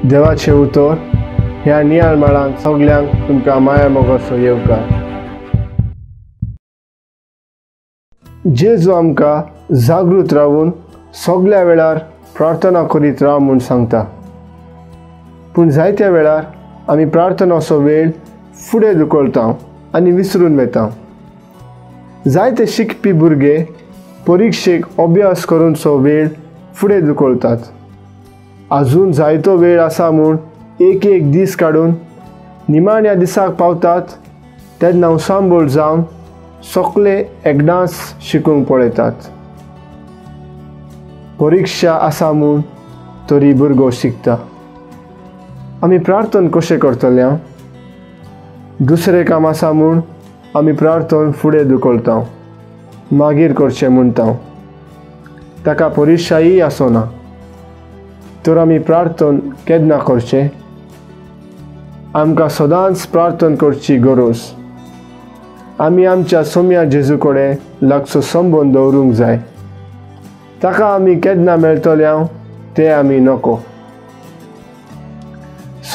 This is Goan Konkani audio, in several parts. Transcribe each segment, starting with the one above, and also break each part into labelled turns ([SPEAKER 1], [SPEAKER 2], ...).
[SPEAKER 1] देवाचें उतर ह्या नियाळ माळांत सगल्यांक तुमकां माया मोगाचो येवकार. जेजू आमकां जागृत रावून सगल्या वेळार प्रार्थना करीत राव म्हूण सांगता. पूण जायत्या वेळार आमी प्रार्थनाचो वेळ फुडें धुकलता आनी विसरून वता. जायते शिकपी भुरगे परिक्षेक अभ्यास करूनचो वेळ फुडें धुकलतात. अजून जायतो वेळ आसा म्हूण एक एक दीस काडून निमाण्या दिसाक पावतात तेन्ना उसांबोळ जावन सगळे एकदांच शिकूंक पळयतात. परिक्षा आसा म्हूण तरी भुरगो शिकता. आमी प्रार्थन कशें करतले? दुसरें काम आसा म्हूण आमी प्रार्थन फुडें धुकलता, मागीर करचें म्हणटा. ताका परिक्षाय आसना. तर आमी प्रार्थन केन्ना करचें? आमकां सदांच प्रार्थन करची गरज. आमी आमच्या सोम्या जेजू कडेन लागचो संबंद दवरूंक जाय. ताका आमी केन्ना मेळटले तें आमी नको.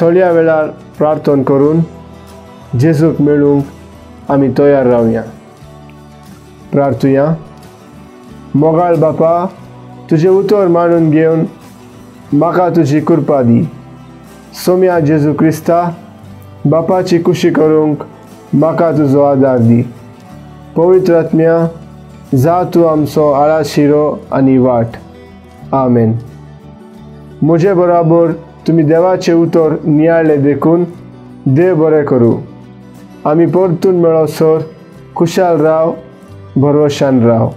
[SPEAKER 1] सगळ्या वेळार प्रार्थन करून जेजूक मेळूंक आमी तयार रावया. प्रार्थुया. मोगाळ बापा, तुजें उतर मानून घेवन म्हाका तुजी कृपा दी. सोम्या जेजू क्रिस्ता, बापाची कुशी करूंक म्हाका तुजो आदार दी. पवित्र आत्म्या, जा तूं आमचो आळाशिरो आनी वाट. आमेन. म्हजे बराबर तुमी देवाचें उतर नियाळ्ळें देखून देव बरें करूं. आमी परतून मेळसर खुशाल राव, भरवशान राव.